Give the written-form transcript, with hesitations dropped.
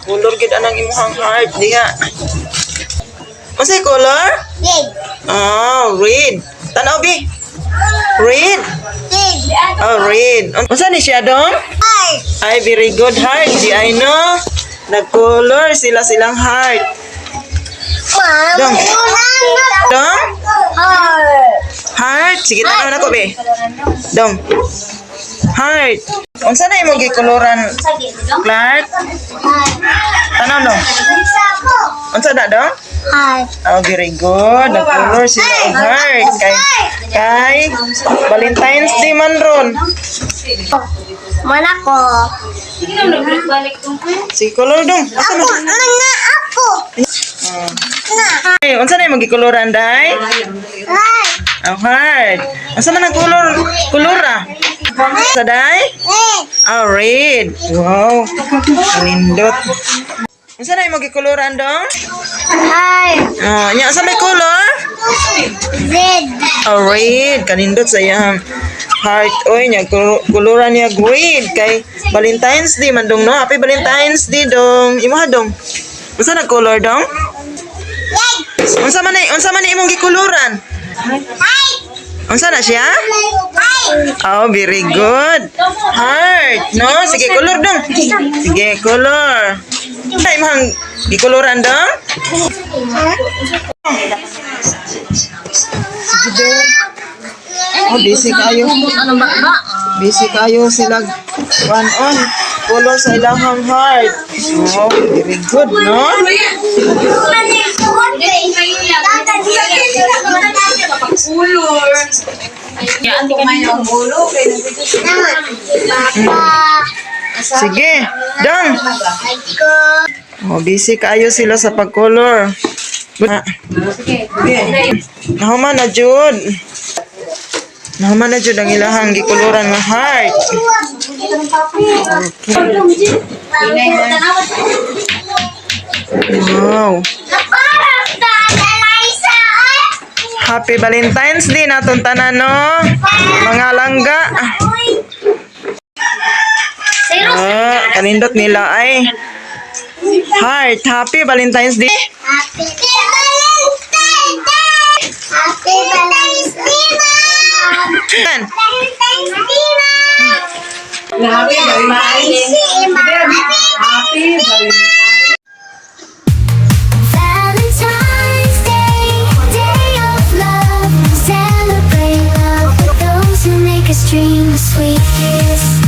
Color gid anang imuhang heart diha. Unsay color? Red. Oh, red. Tanaw bi. Red. Red. Oh, red. Unsa ni siya, dong? Heart. Ay, very good, heart. Di ay no. Nag-color sila silang heart. Mom. Dong. Dong? Heart. Heart. Sige, tanaw na ko, be. Dong. Heart. Unsa na imong gikoloran, Clark? Tanaw no. Unsa na, dong? Heart. Oh, very good. Nag-color sila og heart. Kay Valentine's Day man ron. Mana ko. Sige, color dong. Asa Ako, na? mana ako. Oh. Na. Ay, unsa na imong gikoloran, day? Heart. Oh, heart. Unsa man ang color? Color ah. Sa day? Red. Oh, red. Wow. Nindot. Unsa na imong gikoloran, dong? Heart. Oh, nya unsa may color? Red. Oh, red. Kanindot sa iyang heart. Oy, nya koloran niya red kay Valentine's Day man dong no. Happy Valentine's Day dong. Imo ha dong. Unsa na color dong? Red. Unsa man na imong gikoloran? Heart. Unsa na siya? Heart. Oh, very good. Heart, no? Sige, color dong. Sige, color. Unsa imong gikoloran dong? Sige dong. Oh, busy kayo. Busy kayo sila. One on. Color sa ilahang heart. Oh, very good, no? Color. Sige, dong. Oh, busy kayo sila sa pag-color. Ah. Nahuman na jud. Nahuman na jud ang ilahang gikoloran nga heart. Wow. Happy Valentine's Day natong tanan no. Mga langga. Ah, kanindot nila ay. Heart, happy Valentine's Day. Happy Valentine's Day! Happy Valentine's Day, Mom! Yan. Valentine's Day, Mom! Happy Valentine's. Day, Mom! Happy Valentine's. Valentine's Day, day of love. Celebrate love with those who make us dream the sweetest.